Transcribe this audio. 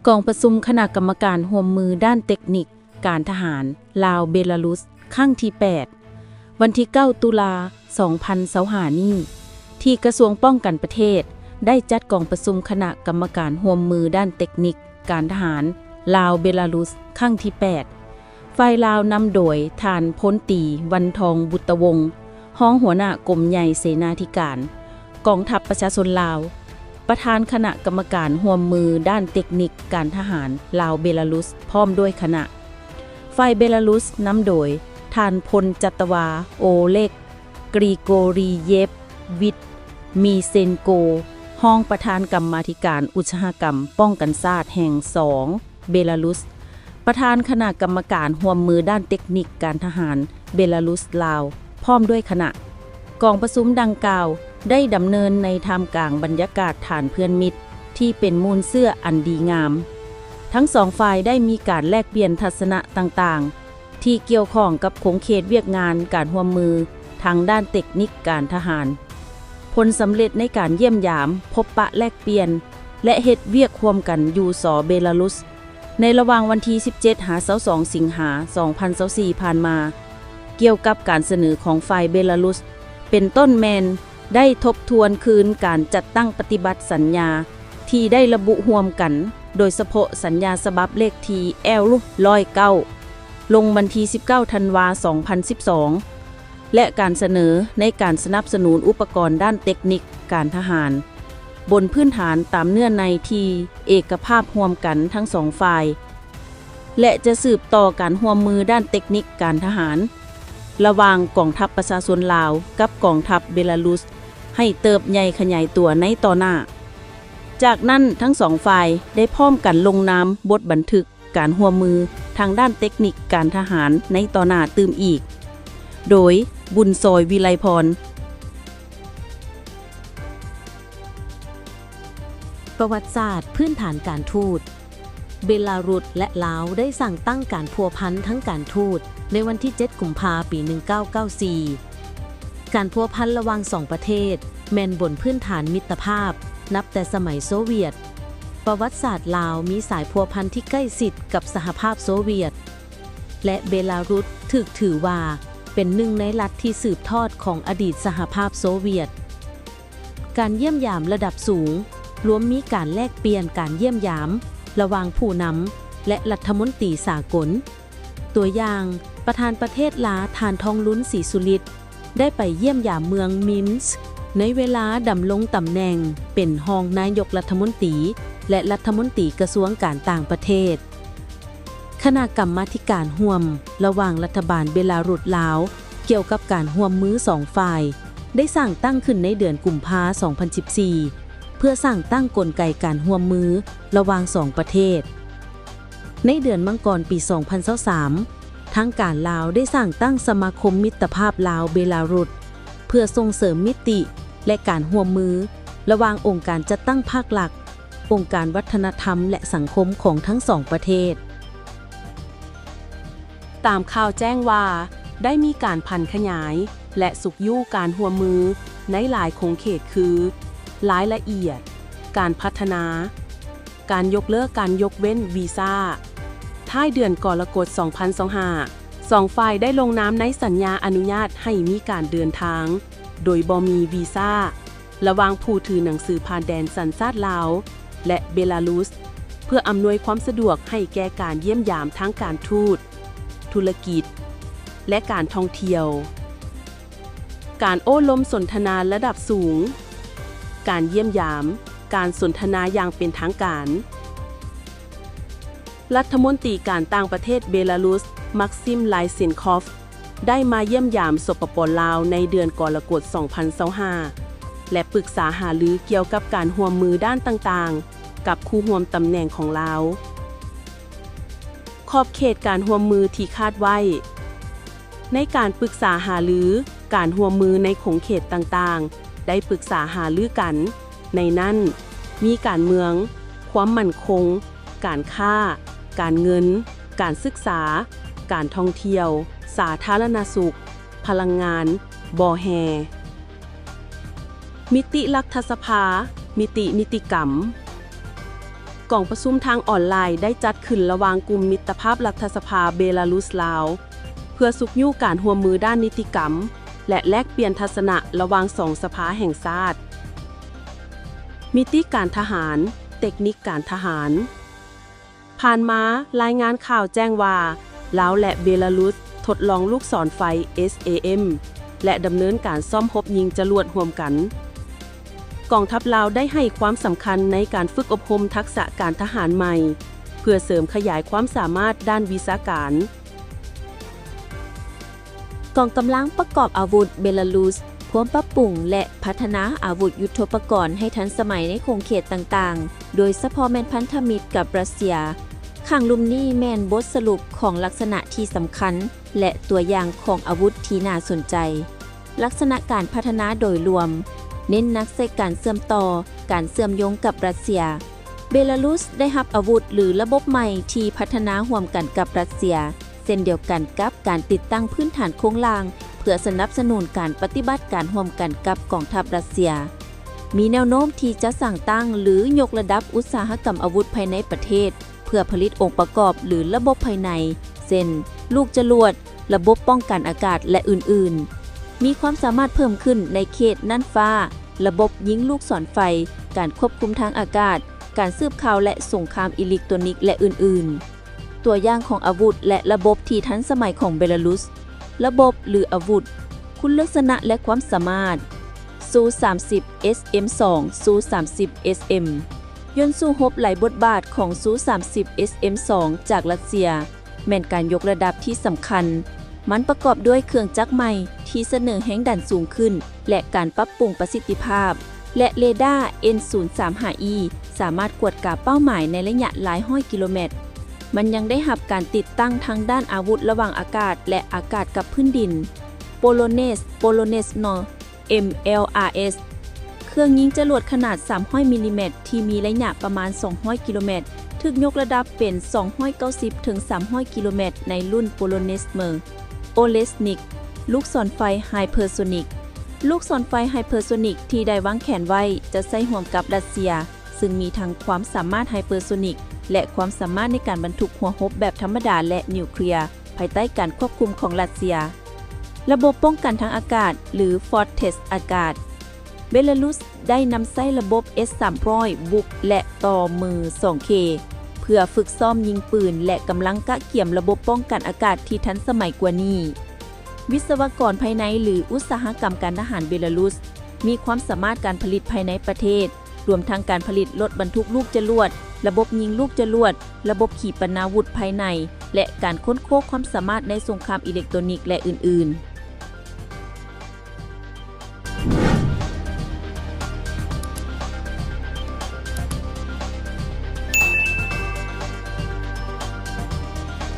ກອງປະຊຸມຄະນະກຳມະການຮ່ວມມືດ້ານເຕັກນິກການທະຫານລາວ-ເບລາຣຸດ ຄັ້ງທີແປດ ວັນທີເກົ້າ ຕຸລາ ສອງພັນຊາວຫ້ານີ້ ທີ່ກະຊວງປ້ອງກັນປະເທດ ໄດ້ຈັດກອງປະຊຸມຄະນະກຳມະການຮ່ວມມືດ້ານເຕັກນິກການທະຫານລາວ-ເບລາຣຸດ ຄັ້ງທີແປດ ຝ່າຍລາວນຳໂດຍທ່ານພົນຕີ ວັນທອງ ບຸດຕະວົງ ຮອງຫົວໜ້າກົມໃຫຍ່ເສນາທິການກອງທັບປະຊາຊົນລາວ, ປະທານຄະນະກຳມະການຮ່ວມມືດ້ານເຕັກນິກການທະຫານລາວ-ເບລາຣຸດ ພ້ອມດ້ວຍຄະນະ. ຝ່າຍເບລາຣຸດນຳໂດຍທ່ານພົນຈັດຕະວາ ໂອເລັກ ກຣີໂກຣີເຢບວິດ ມີເຊນໂກ ຮອງປະທານກຳມາທິການອຸດສາຫະກຳປ້ອງກັນຊາດແຫ່ງສອງ ເບລາຣຸດ, ປະທານຄະນະກຳມະການຮ່ວມມືດ້ານເຕັກນິກການທະຫານເບລາຣຸດ-ລາວ ພ້ອມດ້ວຍຄະນະ. ກອງປະຊຸມດັ່ງກ່າວໄດ້ດຳເນີນໃນທ່າມກາງບັນຍາກາດຖານເພື່ອນມິດທີ່ເປັນມູນເຊື້ອອັນດີງາມ. ທັງສອງຝ່າຍໄດ້ມີການແລກປ່ຽນທັດສະນະຕ່າງໆ ທີ່ກ່ຽວຂ້ອງກັບຂົງເຂດວຽກງານການຮ່ວມມືທາງດ້ານເຕັກນິກການທະຫານ. ຜົນສຳເລັດໃນການຢ້ຽມຢາມ, ພົບປະແລກປ່ຽນ ແລະ ເຮັດວຽກຮ່ວມກັນຢູ່ ສ ເບລາຣຸດ ໃນລະຫວ່າງວັນທີສິບເຈັດ ຫາ ຊາວສອງ ສິງຫາ ສອງພັນຊາວສີ່ ຜ່ານມາ ກ່ຽວກັບການສະເໜີຂອງຝ່າຍເບລາຣຸດ ເປັນຕົ້ນແມ່ນໄດ້ທົບທວນຄືນການຈັດຕັ້ງປະຕິບັດສັນຍາທີ່ໄດ້ລະບຸຮ່ວມກັນ, ໂດຍສະເພາະສັນຍາສະບັບເລກທີ ແອລ ຮ້ອຍເກົ້າ ລົງວັນທີສິບເກົ້າ ທັນວາ ສອງພັນສິບສອງ ແລະ ການສະເໜີໃນການສະໜັບສະໜູນອຸປະກອນດ້ານເຕັກນິກການທະຫານ ບົນພື້ນຖານຕາມເນື້ອໃນທີ່ເອກະພາບຮ່ວມກັນທັງສອງຝ່າຍ ແລະ ຈະສືບຕໍ່ການຮ່ວມມືດ້ານເຕັກນິກການທະຫານ ລະຫວ່າງກອງທັບປະຊາຊົນລາວກັບກອງທັບເບລາຣຸດ ໃຫ້ເຕີບໃຫຍ່ຂະຫຍາຍຕົວໃນຕໍ່ໜ້າ. ຈາກນັ້ນ, ທັງສອງຝ່າຍໄດ້ພ້ອມກັນລົງນາມບົດບັນທຶກ ການຮ່ວມມືທາງດ້ານເຕັກນິກການທະຫານໃນຕໍ່ໜ້າຕື່ມອີກ. ໂດຍ ບຸນຊອຍ ວິໄລພອນ. ປະຫວັດສາດພື້ນຖານການທູດ. ເບລາຣຸດ ແລະ ລາວ ໄດ້ສ້າງຕັ້ງການພົວພັນທາງການທູດໃນວັນທີເຈັດ ກຸມພາ ປີໜຶ່ງເກົ້າເກົ້າສີ່. ການພົວພັນລະຫວ່າງສອງປະເທດແມ່ນບົນພື້ນຖານມິດຕະພາບນັບແຕ່ສະໄໝໂຊວຽດ. ປະຫວັດສາດລາວມີສາຍພົວພັນທີ່ໃກ້ຊິດກັບສະຫະພາບໂຊວຽດ ແລະ ເບລາຣຸດຖືກຖືວ່າເປັນໜຶ່ງໃນລັດທີ່ສືບທອດຂອງອະດີດສະຫະພາບໂຊວຽດ. ການຢ້ຽມຢາມລະດັບສູງ, ລວມມີການແລກປ່ຽນການຢ້ຽມຢາມລະຫວ່າງຜູ້ນຳ ແລະ ລັດຖະມົນຕີສາກົນ. ຕົວຢ່າງ, ປະທານປະເທດລາວ ທ່ານ ທອງລຸນ ສີສຸລິດ ໄດ້ໄປຢ້ຽມຢາມເມືອງມິນສ໌ ໃນເວລາດຳລົງຕຳແໜ່ງເປັນຮອງນາຍົກລັດຖະມົນຕີ ແລະ ລັດຖະມົນຕີກະຊວງການຕ່າງປະເທດ. ຄະນະກຳມາທິການຮ່ວມລະຫວ່າງລັດຖະບານເບລາຣຸດ-ລາວ ກ່ຽວກັບການຮ່ວມມືສອງຝ່າຍ ໄດ້ສ້າງຕັ້ງຂຶ້ນໃນເດືອນກຸມພາ ສອງພັນສິບສີ່ ເພື່ອສ້າງຕັ້ງກົນໄກການຮ່ວມມືລະຫວ່າງສອງປະເທດ. ໃນເດືອນມັງກອນປີສອງພັນຊາວສາມ ທາງການລາວໄດ້ສ້າງຕັ້ງສະມາຄົມມິດຕະພາບລາວ-ເບລາຣຸດ ເພື່ອສົ່ງເສີມມິຕິ ແລະ ການຮ່ວມມືລະຫວ່າງອົງການຈັດຕັ້ງພາກລັດ, ອົງການວັດທະນະທຳ ແລະ ສັງຄົມຂອງທັງສອງປະເທດ. ຕາມຂ່າວແຈ້ງວ່າ ໄດ້ມີການຜັນຂະຫຍາຍ ແລະ ຊຸກຍູ້ການຮ່ວມມືໃນຫຼາຍຂົງເຂດຄື ລາຍລະອຽດ, ການພັດທະນາ, ການຍົກເລີກການຍົກເວັ້ນວີຊາ. ທ້າຍເດືອນກໍລະກົດ ສອງພັນຊາວຫ້າ ສອງຝ່າຍໄດ້ລົງນາມໃນສັນຍາອະນຸຍາດໃຫ້ມີການເດີນທາງໂດຍບໍ່ມີວີຊາ ລະຫວ່າງຜູ້ຖືໜັງສືຜ່ານແດນສັນຊາດລາວ ແລະ ເບລາຣຸດ ເພື່ອອຳນວຍຄວາມສະດວກໃຫ້ແກ່ການຢ້ຽມຢາມທາງການທູດ, ທຸລະກິດ ແລະ ການທ່ອງທ່ຽວ. ການໂອ້ລົມສົນທະນາລະດັບສູງ, ການຢ້ຽມຢາມ, ການສົນທະນາຢ່າງເປັນທາງການ. ລັດຖະມົນຕີການຕ່າງປະເທດເບລາຣຸດ ມັກຊິມ ໄລເຊັນຄອຟ ໄດ້ມາຢ້ຽມຢາມ ສປປ ລາວ ໃນເດືອນກໍລະກົດ ສອງພັນຊາວຫ້າ ແລະ ປຶກສາຫາລືກ່ຽວກັບການຮ່ວມມືດ້ານຕ່າງໆ ກັບຄູ່ຮ່ວມຕຳແໜ່ງຂອງລາວ. ຂອບເຂດການຮ່ວມມືທີ່ຄາດໄວ້. ໃນການປຶກສາຫາລືການຮ່ວມມືໃນຂົງເຂດຕ່າງໆ ໄດ້ປຶກສາຫາລືກັນ. ໃນນັ້ນມີການເມືອງ, ຄວາມໝັ້ນຄົງ, ການຄ້າ, ການເງິນ, ການສຶກສາ, ການທ່ອງທ່ຽວ, ສາທາລະນະສຸກ, ພະລັງງານ, ບໍ່ແຮ່, ມິຕິລັດຖະສະພາ, ມິຕິນິຕິກຳ. ກອງປະຊຸມທາງອອນລາຍໄດ້ຈັດຂຶ້ນລະຫວ່າງກຸ່ມມິດຕະພາບລັດຖະສະພາເບລາຣຸສ-ລາວ ເພື່ອຊຸກຍູ້ການຮ່ວມມືດ້ານນິຕິກຳ ແລະ ແລກປ່ຽນທັດສະນະລະຫວ່າງສອງສະພາແຫ່ງຊາດ. ມິຕິການທະຫານ, ເຕັກນິກການທະຫານ. ຜ່ານມາ, ລາຍງານຂ່າວແຈ້ງວ່າ ລາວ ແລະ ເບລາຣຸສທົດລອງລູກສອນໄຟ ເອສເອເອັມ ແລະ ດຳເນີນການຊ້ອມຮົບຍິງຈະຫຼວດຮ່ວມກັນ. ກອງທັບລາວໄດ້ໃຫ້ຄວາມສຳຄັນໃນການຝຶກອົບຮົມທັກສະການທະຫານໃໝ່ ເພື່ອເສີມຂະຫຍາຍຄວາມສາມາດດ້ານວິຊາການ. ກອງກຳລັງປະກອບອາວຸດເບລາຣຸສ ພວມປັບປຸງ ແລະ ພັດທະນາອາວຸດຍຸດໂທປະກອນໃຫ້ທັນສະໄໝໃນຂົງເຂດຕ່າງໆ, ໂດຍສະເພາະແມ່ນພັນທະມິດກັບຣັດເຊຍ. ຂ້າງລຸ່ມນີ້ແມ່ນບົດສະຫຼຸບຂອງລັກສະນະທີ່ສຳຄັນ ແລະ ຕົວຢ່າງຂອງອາວຸດທີ່ໜ້າສົນໃຈ. ລັກສະນະການພັດທະນາໂດຍລວມ ເນັ້ນໜັກໃສ່ການເຊື່ອມຕໍ່, ການເຊື່ອມໂຍງກັບຣັດເຊຍ. ເບລາຣຸສໄດ້ຮັບອາວຸດ ຫຼື ລະບົບໃໝ່ທີ່ພັດທະນາຮ່ວມກັນກັບຣັດເຊຍ, ເຊັ່ນດຽວກັນກັບການຕິດຕັ້ງພື້ນຖານໂຄງລ່າງ ເພື່ອສະໜັບສະໜູນການປະຕິບັດການຮ່ວມກັນກັບກອງທັບຣັດເຊຍ. ມີແນວໂນ້ມທີ່ຈະສ້າງຕັ້ງ ຫຼື ຍົກລະດັບອຸດສາຫະກຳອາວຸດພາຍໃນປະເທດ ເພື່ອຜະລິດອົງປະກອບ ຫຼື ລະບົບພາຍໃນ ເຊັ່ນ ລູກຈະຫຼວດ, ລະບົບປ້ອງກັນອາກາດ ແລະ ອື່ນໆ. ມີຄວາມສາມາດເພີ່ມຂຶ້ນໃນເຂດນ່ານຟ້າ, ລະບົບຍິງລູກສອນໄຟ, ການຄວບຄຸມທາງອາກາດ, ການສືບຂ່າວ ແລະ ສົງຄາມອີເລັກໂຕຣນິກ ແລະ ອື່ນໆ. ຕົວຢ່າງຂອງອາວຸດ ແລະ ລະບົບທີ່ທັນສະໄໝຂອງເບລາຣຸສ. ລະບົບ ຫຼື ອາວຸດ, ຄຸນລັກສະນະ ແລະ ຄວາມສາມາດ. ຊູສາມສິບ ເອສເອັມສອງ ຊູສາມສິບ ເອສເອັມ ຍົນສູ້ຮົບຫຼາຍບົດບາດຂອງຊູສາມສິບ ເອສເອັມສອງ ຈາກຣັດເຊຍ ແມ່ນການຍົກລະດັບທີ່ສຳຄັນ. ມັນປະກອບດ້ວຍເຄື່ອງຈັກໃໝ່ທີ່ສະເໜີແຮງດັນສູງຂຶ້ນ ແລະ ການປັບປຸງປະສິດທິພາບ ແລະ ເຣດ້າ ເອັນສູນສາມຫ້າອີ ສາມາດກວດກາເປົ້າໝາຍໃນໄລຍະຫຼາຍຮ້ອຍກິໂລແມັດ. ມັນຍັງໄດ້ຮັບການຕິດຕັ້ງທາງດ້ານອາວຸດລະຫວ່າງອາກາດ ແລະ ອາກາດກັບພື້ນດິນ ໂປໂລເນສ ໂປໂລເນສ ເອມແອລອາເອສ ເຄື່ອງຍິງຈະຫຼວດຂະໜາດສາມຮ້ອຍມິລລີແມັດ ທີ່ມີໄລຍະປະມານສອງຮ້ອຍກິໂລແມັດ ຖືກຍົກລະດັບເປັນສອງຮ້ອຍເກົ້າສິບເຖິງສາມຮ້ອຍກິໂລແມັດ ໃນລຸ້ນໂປໂລເນສເມີ ໂອເລສນິກ ລູກສອນໄຟໄຮເປີໂຊນິກ. ລູກສອນໄຟໄຮເປີໂຊນິກທີ່ໄດ້ວາງແຜນໄວ້ຈະໃຊ້ຮ່ວມກັບຣັດເຊຍ ຊຶ່ງມີທັງຄວາມສາມາດໄຮເປີໂຊນິກ ແລະ ຄວາມສາມາດໃນການບັນທຸກຫົວຮົບແບບທຳມະດາ ແລະ ນິວເຄລຍ ພາຍໃຕ້ການຄວບຄຸມຂອງຣັດເຊຍ. ລະບົບປ້ອງກັນທາງອາກາດ ຫຼື ຟອດເທສອາກາດ. ເບລາຣຸສໄດ້ນຳໃຊ້ລະບົບ ເອສສາມຮ້ອຍ ບຸກ ແລະ ຕໍ່ມືສອງເຄ ເພື່ອຝຶກຊ້ອມຍິງປືນ ແລະ ກຳລັງກະກຽມລະບົບປ້ອງກັນອາກາດທີ່ທັນສະໄໝກວ່ານີ້. ວິສະວະກອນພາຍໃນ ຫຼື ອຸດສາຫະກຳການທະຫານເບລາຣຸສ ມີຄວາມສາມາດການຜະລິດພາຍໃນປະເທດ, ລວມທັງການຜະລິດລົດບັນທຸກລູກຈະຫຼວດ, ລະບົບຍິງລູກຈະຫຼວດ, ລະບົບຂີປະນາວຸດພາຍໃນ ແລະ ການຄົ້ນຄວ້າຄວາມສາມາດໃນສົງຄາມອີເລັກໂຕຣນິກ ແລະ ອື່ນໆ.